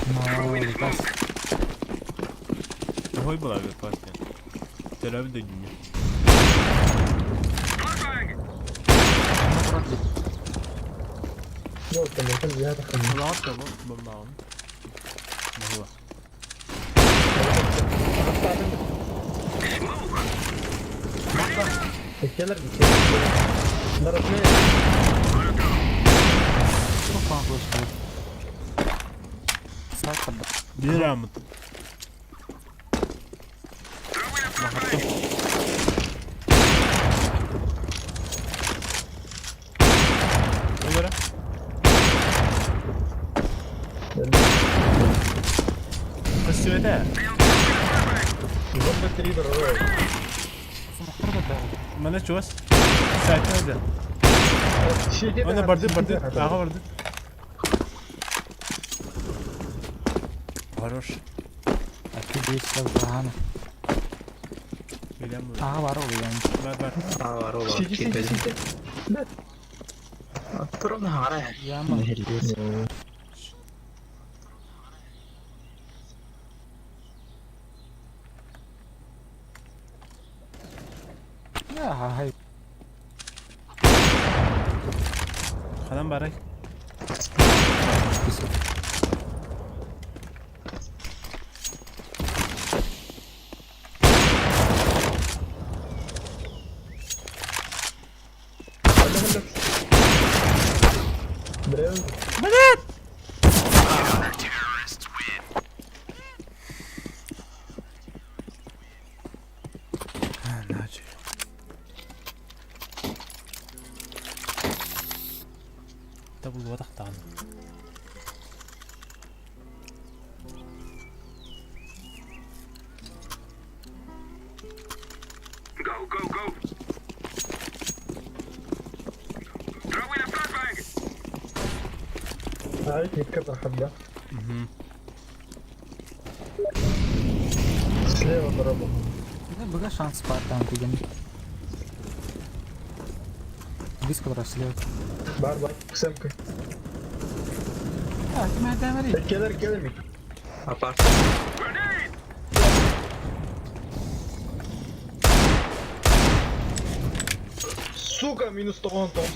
Но бас. Ой была верпасия. Терәбі дөйдүнө. Ну, там, там, я так Лапта бомбаун. Могла. Келер, Нарожнее. Опа, господи. Сака, да. Бирамыт. Олара. Көстүөтэ. Зомби 3 дорогой. Мана чугас. Сайтын да. Оны барды барды. Ага барды. Хорош. Офигеть, как багано. Билем. Ага, бар ол yani. Бар бар. Аа, бар ол. Сиди, сиди, сиди. Турна хара. Яма. Я, хай. Хадан барай. Блин. Блин! Иначе. Табылбатах даҕаны. Go, go, go. Throw in a flashbang. Ай, нитка прохода. Слева дорога. Быга шанс бар там деген. Близко бросли. Бар, бар, сэмка. А, ты моя дамари. Келер, келер ми. Апарт. Grenade! Сука, минус 100 тонс.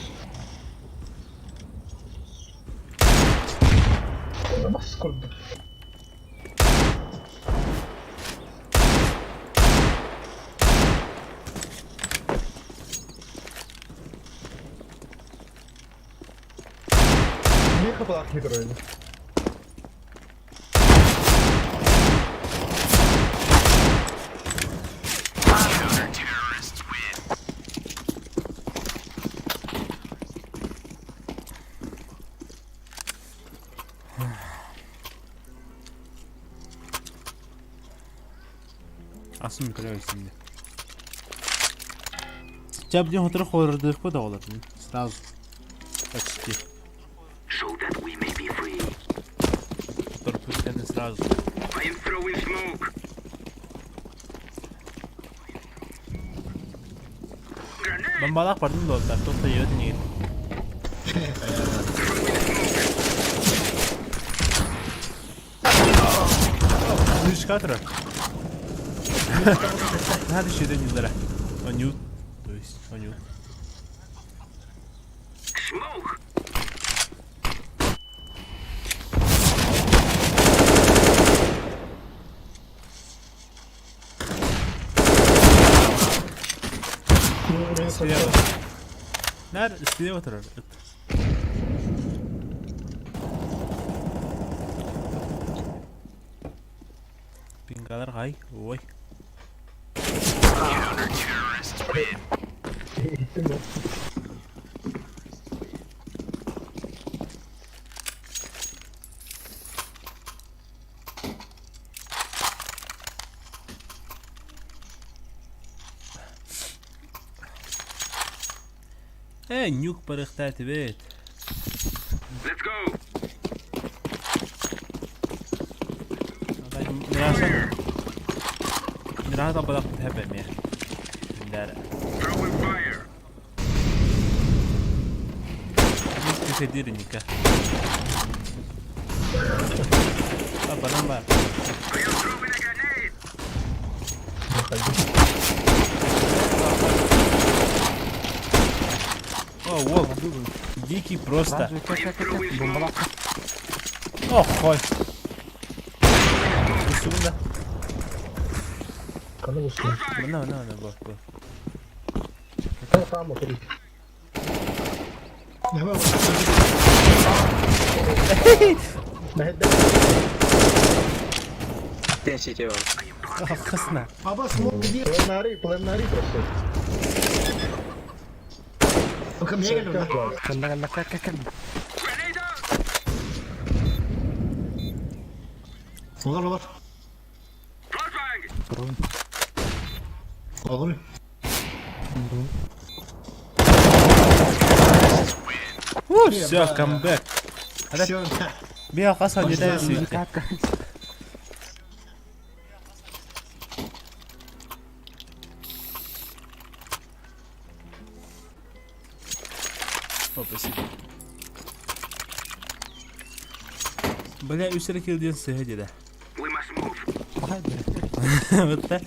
Бас курду. Миха была хитрая. Асым көрө истинде. Чабдин хотура хорордуохпут оҕолорун сразу почти. So that we may be free. Торпут кэннэ сразу. I am throwing smoke. Grenade! Бомбалаах бардым дуолтар, туох да иэбэт инигин. Мышка турар. Надо еще нюлара. Онют. То есть онют. Smoke! Слева. Нар слева турар. Пингалар гай. Ой. Э, нюк барыхтаатыбыт. Let's go! Мираха талбатах тэп эмиэ. Күндээрэ. Throwing fire! Кэдир Ника. А, баран бар. I am throwing a grenade! О, уол. Дикий просто. I am throwing smoke! Ох, хой. Усугун да. Ханна бустун. Мына, мына, мына, бу, бу. Там отыр. Тен сити бар. Хысна. Аба смок где? Пленари, пленари просто. Мега да. Кэллэ кэллэ кэл кэл кэл. Grenade out! Олар олар. Flashbang! Турун. Олар. Турун. Все, камбэк. Все. Бия қасан не сүйті. О, спасибо. Бля, үс эрэ килл диэн сыһа диэдэ. We must move. Бахай бere. Вот так.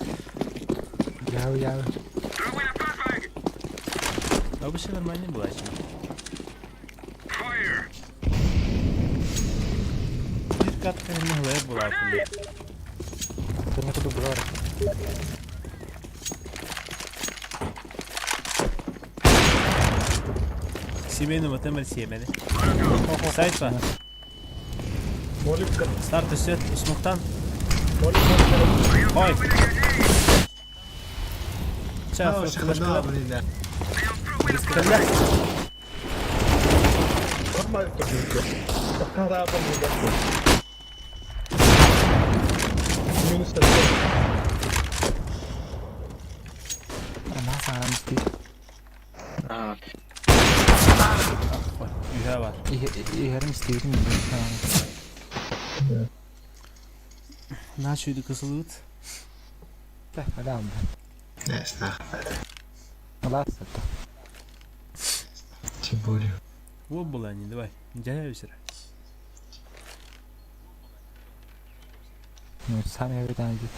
Яу яу. Throwing a flashbang! А вообще нормально было. Fire! Биир катка могла была. Турун куду булар. Семейный мотемер семени. Сайт па. Молитка, Старт өсөт усмуктан. молитка. Ой. Ча, Шахада, блин, да. Кэллэ. Нормально тоже. Пока не дошел. Минус один. Ана саарам исти. А, Ой, үйэ бар. Иһэрим истибитим. Наа шүйді кысылыбыт. Тэ, адам. Не знаю. Алас это. Тем более. О, была не, давай. Дяя өсір. Ну, сами эвритан иди.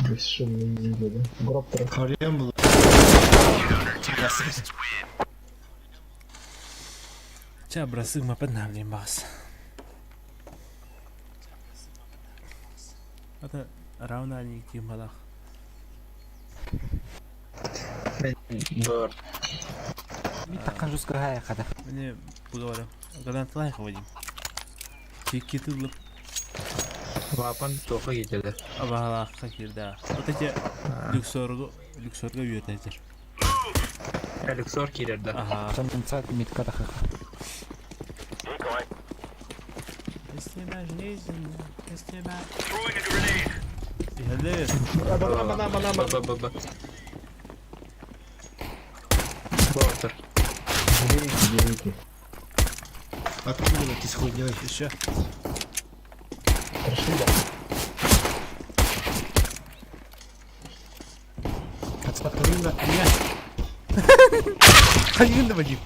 Бесшумный видео, да? Гроб трек. Харем был. Ча, брасы мапет навлем бас. Ата рауна не кималах. бар. Ми таккан жуска хая када. Мне поговорю. Гранат ходим. Китылып Вапан тоха кетеді. абаалаахха киирдэ. Вот эти люксорго люксорго үөтэтер. Люксор киирэр да. Ага. Чамынца митка тахаха. Без тебя жизнь, без тебя. Throwing a grenade! Иһэллэр. Бана, бана, бана, Б, бана. Б, Б, Б. Бортер. Берите, берите. Откидывайтесь хуйней. Еще. Прошли, да. Отспоткалым да. Хайгын да Вадим.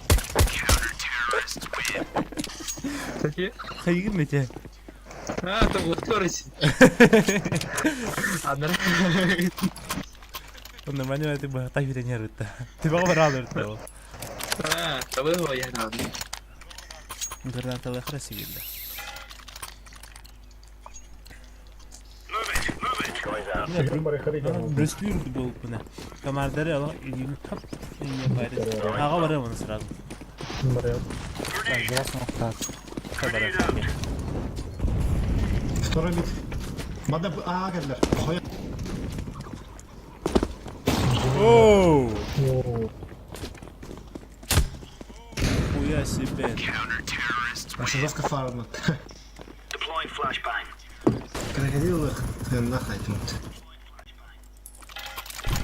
Кстати, Хайгын мете. а, это вот скорость. А, нормально. Нормально это бы так не рыта. Ты бага рыта. А, того я надо. Граната красивее, да. Брюслир был бы. Командиры, алла, иди, хоп, не парень. Ага, барым он сразу. Так, Барым. Второй бит. Мада а, кәлләр. Хоя. Оу! Хуя себе. Вообще жестко фармат. Крокодил нахай тут.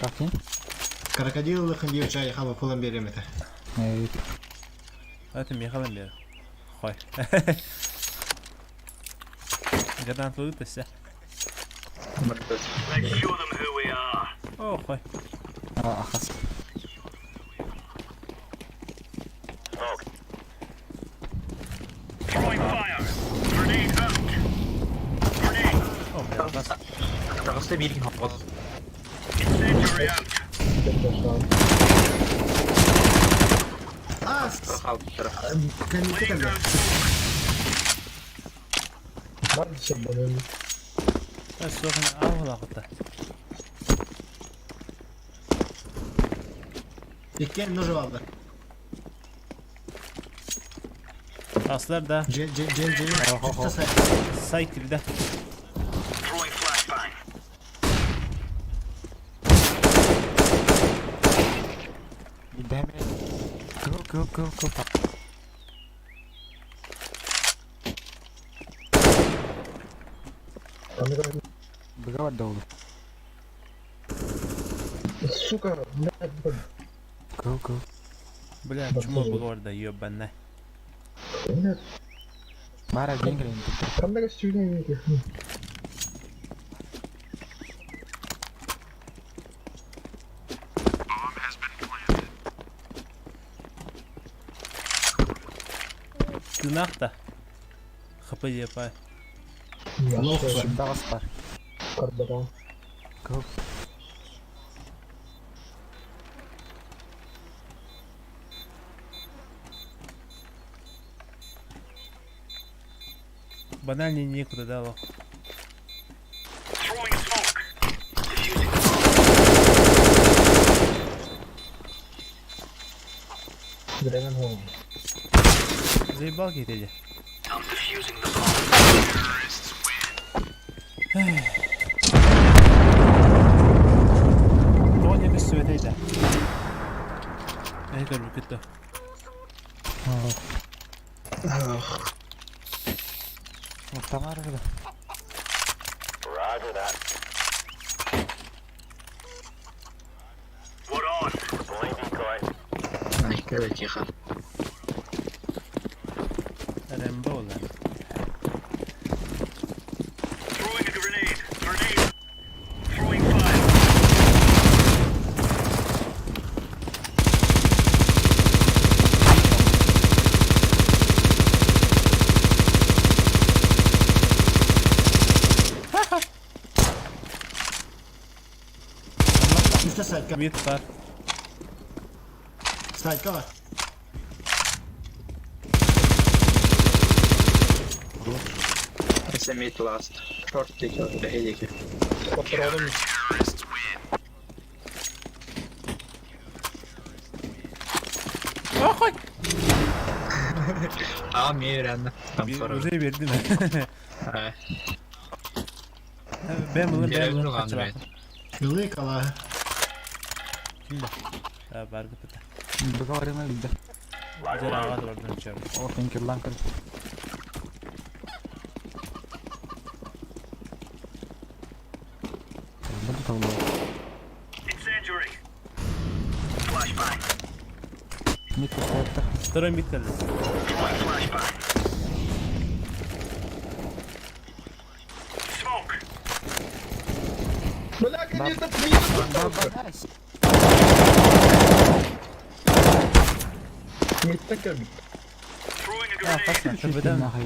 Какин? Крокодил диye чай хаба пулан берем это. Это Михаил Мир. Хой. Гранат лутася. О, хой. Ахас. О, бля, бас. Таҕыста биир киһи оҕос. А, Хаалбыттара. кәлләр кәлләр. Суохын аалаахыта. Иккен ножы алды. Аслар да Ж Ж Ж Ж. сай кирде. Damn it. Go, go, go, go. Бегават долго. Сука, блядь, Go, go. Бля, чмо было да ёбана. блядь, Мара деньги. там сюда Тынахта. ХП депа. Лох. Даспар. Go. Банально некуда дало. Заебал какие-то. Тоня без суетейда. Эй, как бы Тамара да. Ай, когда тихо. Рэмбо, да. Üstte сайка. Мид пар. Сайка var. It's a mid last. Short диэки, бэһи диэки. Охой! А, мейрен. Там сорок. Уже бердим. А, Бэм булын, бэм Деревню булын. лан, Лык ала. Бар гыпыта. Беговарина лида. Жара ага бардан чөм. О, thank you, ланкер. Буду того. Мид пустааттар. Второй мид кэллэ. Бля, конечно, минус. Мидтен кэлбит. А, опасно. Көрбөтөм. Нахай.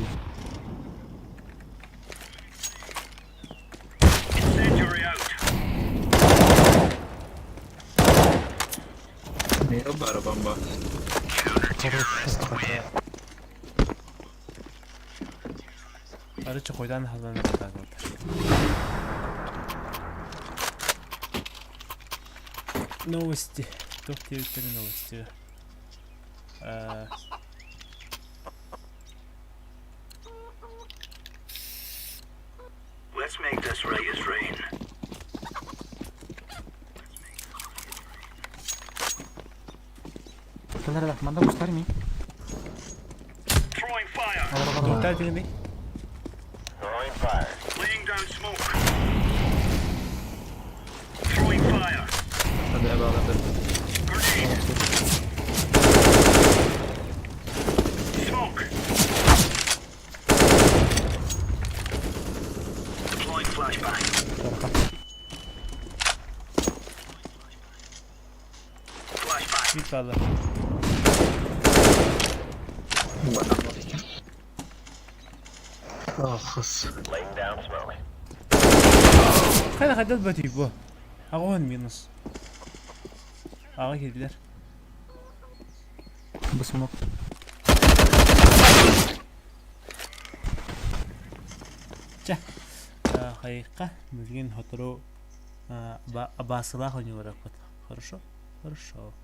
Мейл бара бомба. Арычы хойдан халлан атаакалар. Новости. Туох диэбиттэрин новости. Э, Let's make this right as rain. Кэлэр эрэ, манна кустар ми. Throwing fire. Туохтаа тигиний? Laying down smoke. Throwing fire. Hadi bağladı. Grenade. Smoke. Deploying flashbang. Flashbang. Мид бааллар. Ахыс. Хайда хайдах бөтүй бу? Аҕыһын минус. Аҕа киирдилэр. Бу смок. Чэ, хайыкка билигин сотору абаасылаах оонньууларыахпыт. Хорошо? Хорошо.